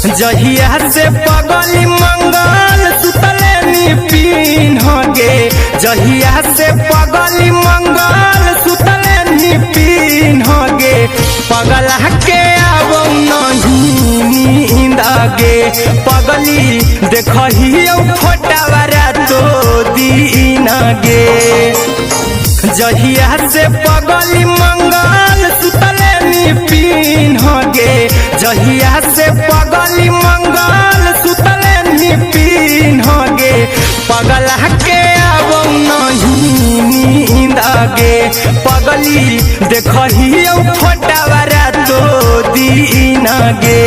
जहिया से पगली मंगल सुतले नी पीन गे, जहिया से पगली मंगल सुतले नी पीन गे, पगला के आबो नहीं नींद गे, पगली देखहियो फोटावा रातो दिन गे। जहिया से पगली मंगल सुतले नी पीन गे, जहिया से पगली मंगल सुतले नी पीन गे, पगला के आबो नहीं नींद गे, पगली देखहियो फोटावा रातो दिन गे।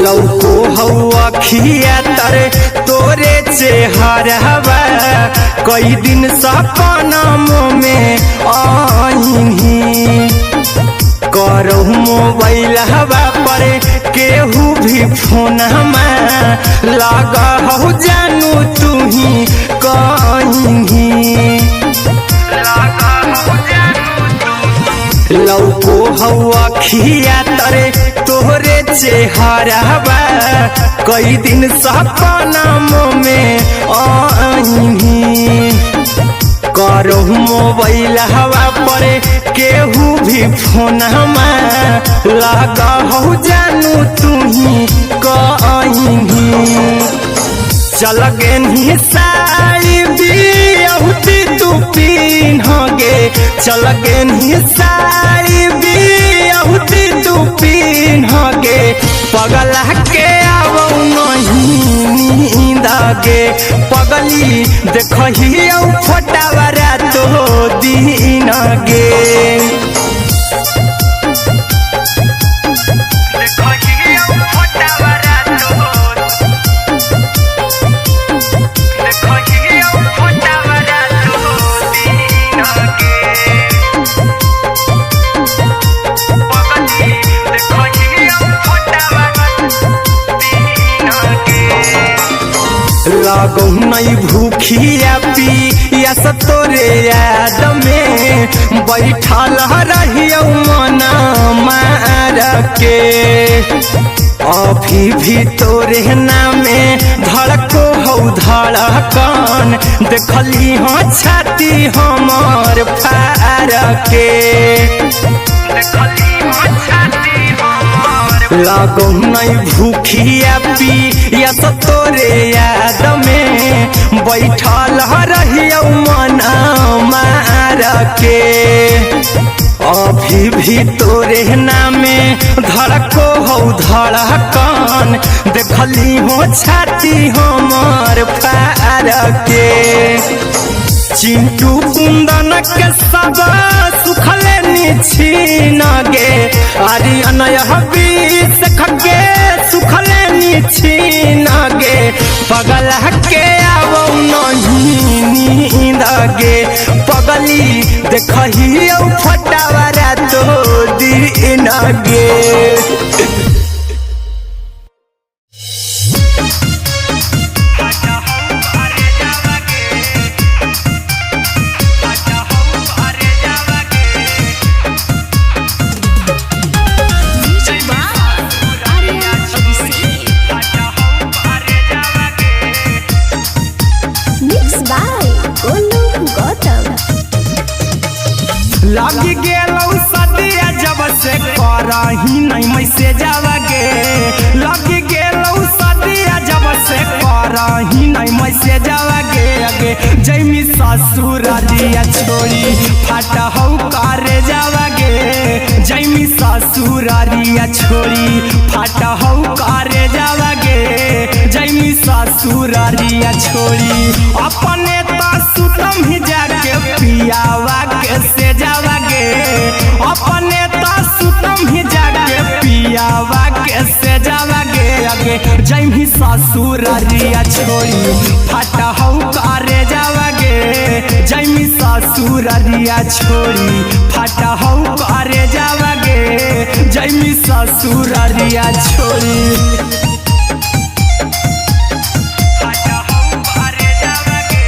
लौको हौ अखिया तरे तोरे चेहरवा, कई दिन सपना में आईही, करहु मोबाइल हवा पर केहू भी फोन लगा हौ जानू तुही कहीं। लौको हौ अखिया तरे तोहरे चेहरवा, कई दिन सपना में आईही, करहु मोबाइल हवा पर केहू भी फोन लगा हौ जानू तुही कहीं। चल गेन्ही साड़ी बियाहुती तू पीन गे, चल गेन्ही साड़ी बियाहुती तू पीन गे, पगला के आबो नहीं नींद गे, पगली देखहियो फोटावा रातो दिन गे। लगौ नहीं भूखिया पिया तोरे याद में, बैठल रहियो मन मार के, अभी भी तोरे नामे धड़को हौ धड़कन, देखली हो छाती हमर फार के। लगौ नहीं भूखिया पिया तोरे याद में, बैठल रहियो मन मार के, अभी भी तोरे नामे धड़को हौ धड़कन, देखली हो छाती हमर फार के। चिंटू कुंदन के सब सुखले निछीन गे, आरी अनय बीस खगे सुखले निछीन गे, पगला के आबो नहीं नींद गे, पगली देखहियो फोटावा रातो दिन गे। लग गेलौ सदिया जब से करही नहीं मैसेज गे, लग गेलौ सदिया जब से करही नहीं मैसेज गे, अगे जैमी ससुररिया छोड़ी फाट हौ करे जावा गे, जैमी ससुररिया छोड़ी फाट हौ करे जावा गे, जैमी ससुररिया छोड़ी अपने त सुतम ही जाके पियावा के से जावा गे, अपने त सुतम ही जाके पियावा के से जावा गे, अगे जैमी ससुररिया छोड़ी फाट हौ करे जावा गे, गे जैमी ससुररिया छोड़ी फाटा हौ करे जावा गे जैमी ससुररिया छोड़ी फाटा हौ करे जावा गे।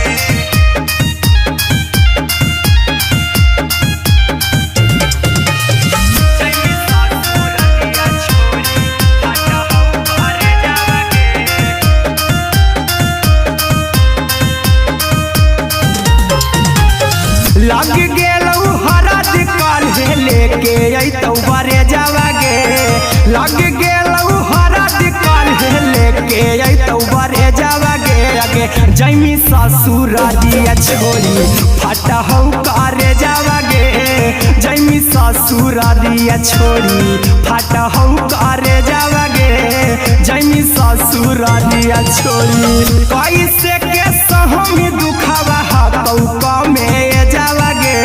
जैमी ससुररिया छोड़ी फाटा हौ करे जावा गे। लग गेलौ हरद काल्हे लेके अइतौ बरे जावा गे लग गेलौ हरद काल्हे लेके अइतौ बरे जावा गे अगे जैमी ससुररिया छोड़ी फाटा हौ करे जावा गे जैमी ससुररिया छोड़ी फाटा हौ करे जावा गे जैमी ससुररिया छोड़ी कैसे के सहमी दुखावा हकौ कमे जावा गे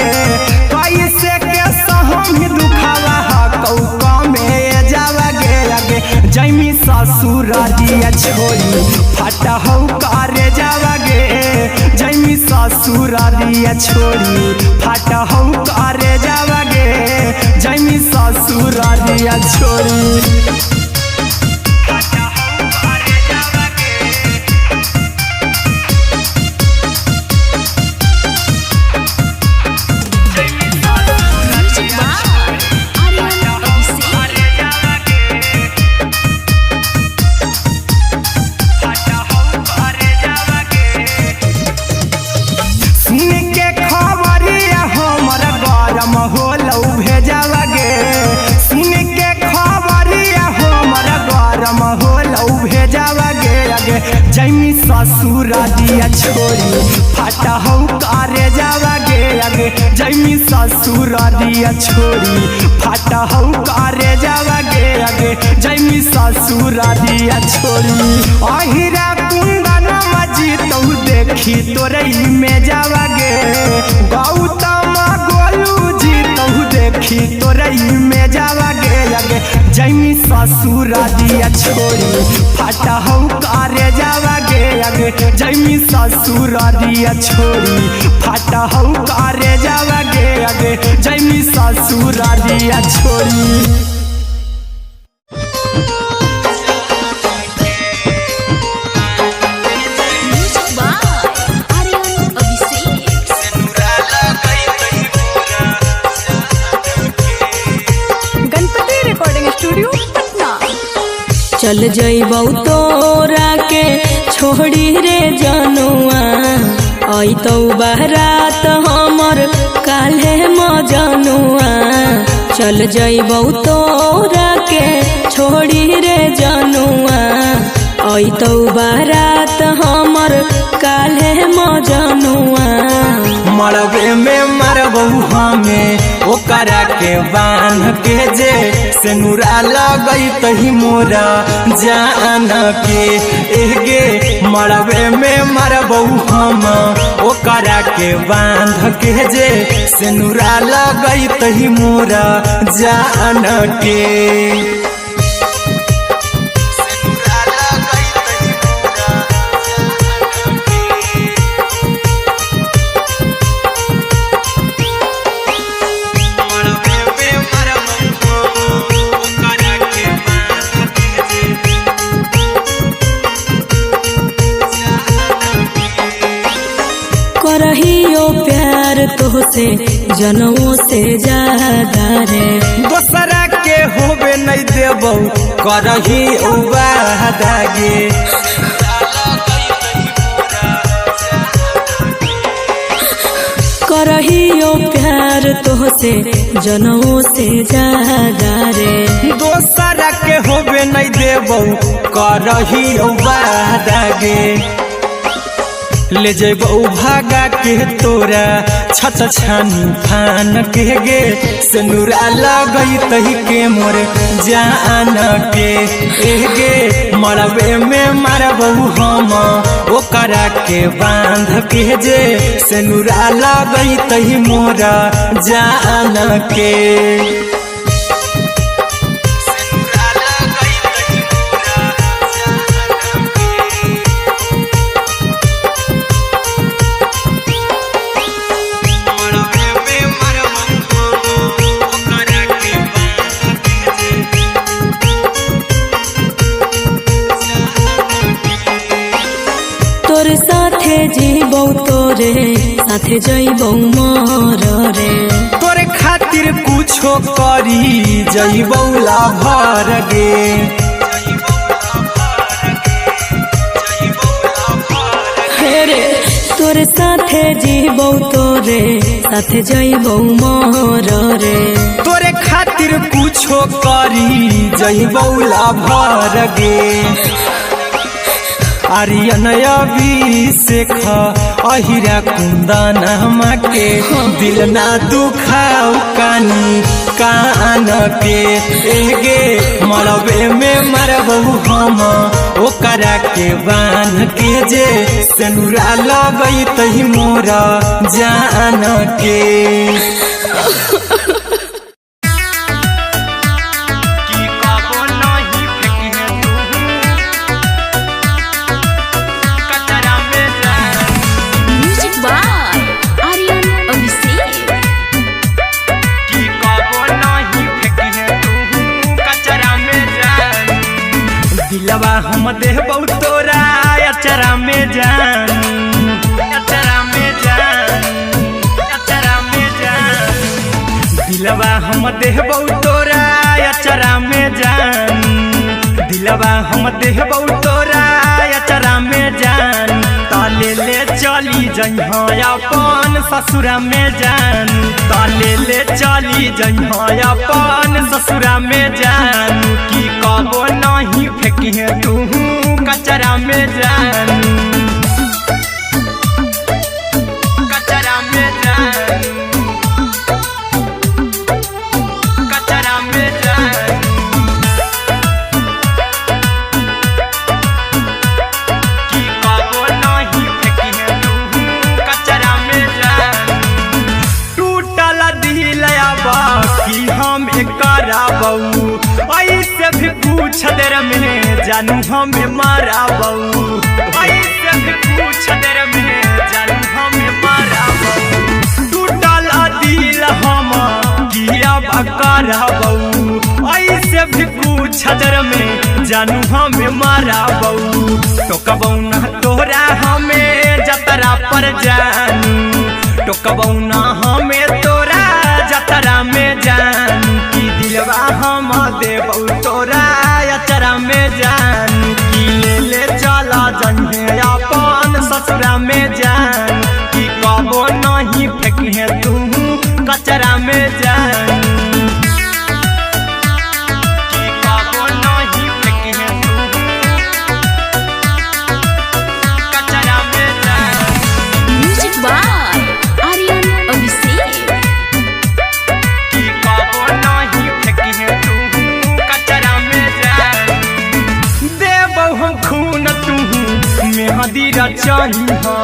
कैसे के सहमी दुखावा हकौ कमे जावा गे अगे जैमी ससुररिया छोड़ी फाटा हौ करे जावा गे जैमी ससुररिया छोड़ी फाटा हौ करे जावा गे जैमी ससुररिया छोड़ी फाटा हौ करे जावा गे। Music by Aryan Abhishek. सुन के खबरिया हमर गरम होलौ भेजावा गे सुन के खबरिया हमर गरम होलौ भेजावा गे अगे जैमी ससुररिया छोड़ी फाटा हौ करे जावा गे अगे जैमी ससुररिया छोड़ी फाटा हौ करे जावा गे अगे जैमी ससुररिया छोड़ी अहिरा कुंदन मजीतौ देखी तोरई में जावा गे गौतम गोलू जीतौ देखी तोरई में जावा गे अगे जैमी ससुररिया छोड़ी फाटा हौ करे जावा गे अगे जैमी ससुररिया छोड़ी फाटा हौ करे जावा गे अगे जैमी ससुररिया छोड़ी। Music by Aryan Abhishek. Ganpati recording studio Patna. चल जइबौ तोरा के छोड़ी रे जनुआ अइतौ बारात हमर काल्हे मजनुआ चल जइबौ तोरा के छोड़ी रे जनुआ अइतौ बारात हमर काल्हे मजनुआ। मरबे में मरबऊ हमें ओकरा के बांध के जे सेनुरा लगई तही मोरा जान के एगे मरबे में मरबऊ हम ओकरा के बांध के जे सेनुरा लगई तही मोरा जान के। सेनुरा लगई तही मोरा जान के। करहियो प्यार तोहसे जनमो से ज्यादा रे दोसरा के होबे नहीं देबौ करही वादा गे। करहियो प्यार तोहसे जनमो से ज्यादा रे दोसरा के होबे नहीं देबौ करही वादा गे। ले जेबौ भागा के तोरा छत छानी फान के गे सेनुरा लगई तही के मोर जान के एगे मरबे में मारबौ हम ओकरा के बांध के जे सेनुरा लगई तही मोरा जान के। सेनुरा लगई तही मोरा जान के। तोर साथे जीबौ तोरे साथे जइबौ मर रे। तोरे खातिर कुछो करी जइबौ लाभर गे। हे रे तोरे साथे जीबौ तोरे साथे जइबौ मर रे। तोरे खातिर कुछो करी जइबौ लाभर गे। आर्यन अभिषेक अहिरा कुंदन के दिल ना दुखाऊ कानी कान के। एगे मरबे में मरबू हम ओकरा के बांध के जे सेनुरा लगई तही मोरा जान के। की कबो नहीं फेंके तू कचरा में जान। म्यूजिक बाय आर्यन अभिषेक। की कबो नहीं फेंके तू कचरा में जान। दिलवा हम देहबौ तोरा अचरा में जान, अचरा में जान, अचरा में जान। दिलवा हम देहबौ तोरा अचरा में जान। दिलवा हम देहबौ तोरा अचरा में जान। ताले ले चली जइहा अपन ससुरा में जान। ताले ले चली जइहा अपन ससुरा में जान। की कबो नहीं फेंकिहे तू कचरा में जान, कचरा में जान, कचरा में जान। की कबो नहीं फेंकिहे तू कचरा में जान। टूटल दिल अब की हम कराबऊ, ऐसे भी पूछ देर में जानू हमें माराबऊ। ऐसे भी पूछ देर में जानू हमें माराबऊ। टूटल दिल हम की अब कराबऊ, ऐसे भी पूछ देर में जानू हमें माराबऊ। टोकबऊ ना तोरा हमें जतरा पर जानू, टोकबऊ ना हमें तोरा जतरा में जान। की दिलवा हम देबऊ तोरा अचरा में जान। की ले ले चला जइहे अपन ससुरा में जान। की कबो नहीं फेंकिहे तू कचरा में जान। की कबो नहीं फेंकिहे तू कचरा में जान। म्यूजिक बाय आर्यन अभिषेक। की कबो नहीं फेंकिहे तू कचरा में जान। देबौ हम खून तू मेहंदी रचहिहा,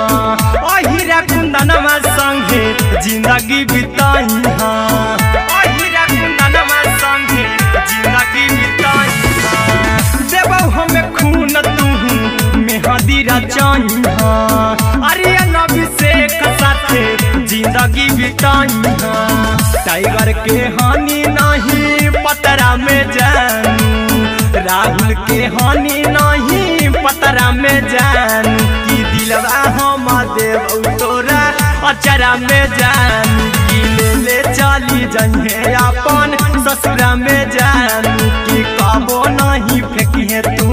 अहिरा कुंदनमा संगे जिंदगी बिताइहा। अहिरा कुंदनमा संगे जिंदगी बिताइहा। देबौ हम खून तू मेहंदी रचहिहा, आर्यन अभिषेक साथे जिंदगी बिताइहा। टाइगर के हानि नहीं पतरा में जानू, राहुल के हानि नहीं पतरा में जानू। की दिलवा हम देबौ तोरा अचरा में जानू। की ले ले चली जइहे अपन ससुरा में जानू। की कबो नहीं फेंकिहे तू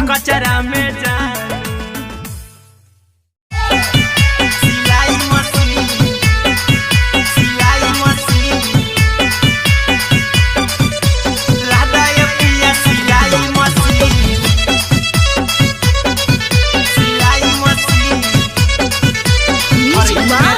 कचरा में जान। सिलाई मशीन, सिलाई मशीन, लादा ये पिया सिलाई मशीन, सिलाई मशीन। म्यूजिक बाय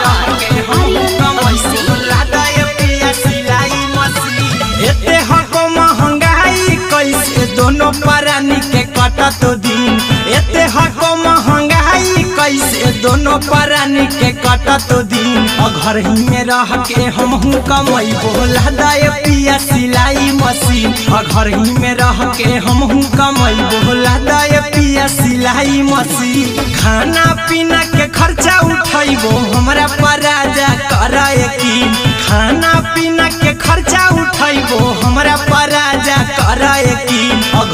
आर्यन अभिषेक। लादा ये पिया सिलाई मशीन। एते हको महंगाई कैसे दोनों प्राणी के कटत दिन। एते हको महंगाई कैसे दोनों प्राणी के कटत दिन। और घर ही में रह के हमहू कमैबो लादा ये पिया सिलाई मशीन। और घर ही में रह के हमहू कमैबो लादा ये पिया सिलाई मशीन। खाना पीना के खर्चा उठैबो हमरा पर राजा कर यकीन। खाना पीना के खर्चा उठैबो हमरा पर राजा कर की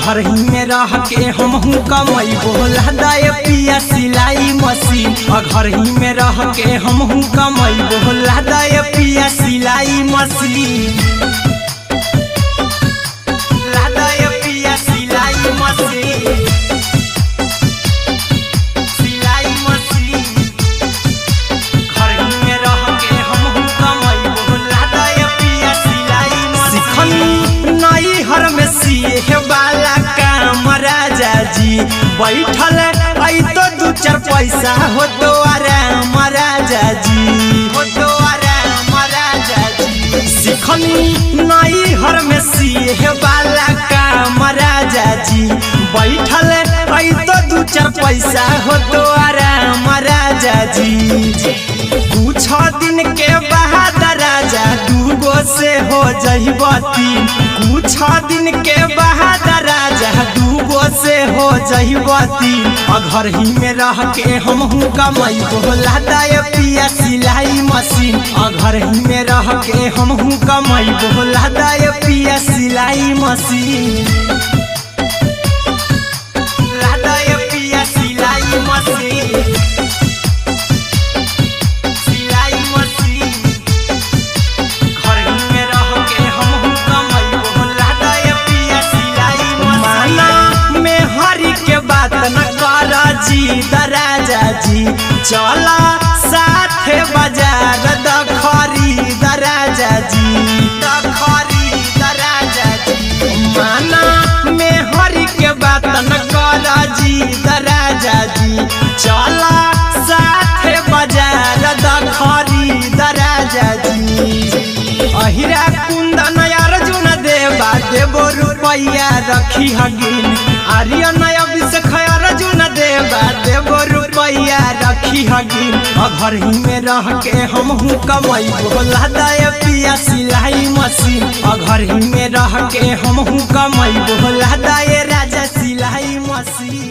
घर ही में रह के हमहू कमैबो लहदाए पिया सिलाई मशीन। घर ही में रह के हमहू कमैबो लहदाए पिया सिलाई मशीन। लहदाए पिया सिलाई मशीन, सिलाई मशीन। घर ही में रह के हमहू कमैबो लहदाए पिया सिलाई मशीन। सिखनी नई हर में सीहे वाला काम राजा जी, बैठल आई तो दू चार पैसा हो तो आराम राजा जी, हो तो आराम राजा जी। सिखनी नई हर में सीहे वाला काम राजा जी, बैठल आई तो दू चार पैसा हो तो आराम राजा जी। कुछ दिन के बाद राजा दूगो से हो जइबती, कुछ दिन के बाद राजा दूगो से हो जइबती। घर ही में रह के हमहू कमैबो लहदाए पिया सिलाई मशीन। घर ही में रह के हमहू कमैबो लहदाए पिया सिलाई मशीन। लहदाए पिया सिलाई मशीन, सिलाई मशीन। घर ही में रह के हमहू कमैबो लहदाए पिया सिलाई मशीन। माना में हरि के बात न कर जी राजा जी, चला साथे बाजार दखरी राजा जी, दखरी राजा जी। माना में हरि के बात न कर जी राजा जी, चला साथे बाजार दखरी राजा जी। अहिरा कुंदन अर्जुन देवा देवो रुपैया रखी हगिन, आर्यन अभिषेक अर्जुन देवा देवो रुपैया रखी हगिन। घर ही में रह के हमहू कमैबो लहदाए पिया सिलाई मशीन। घर ही में रह के हमहू कमैबो लहदाए राजा सिलाई मशीन।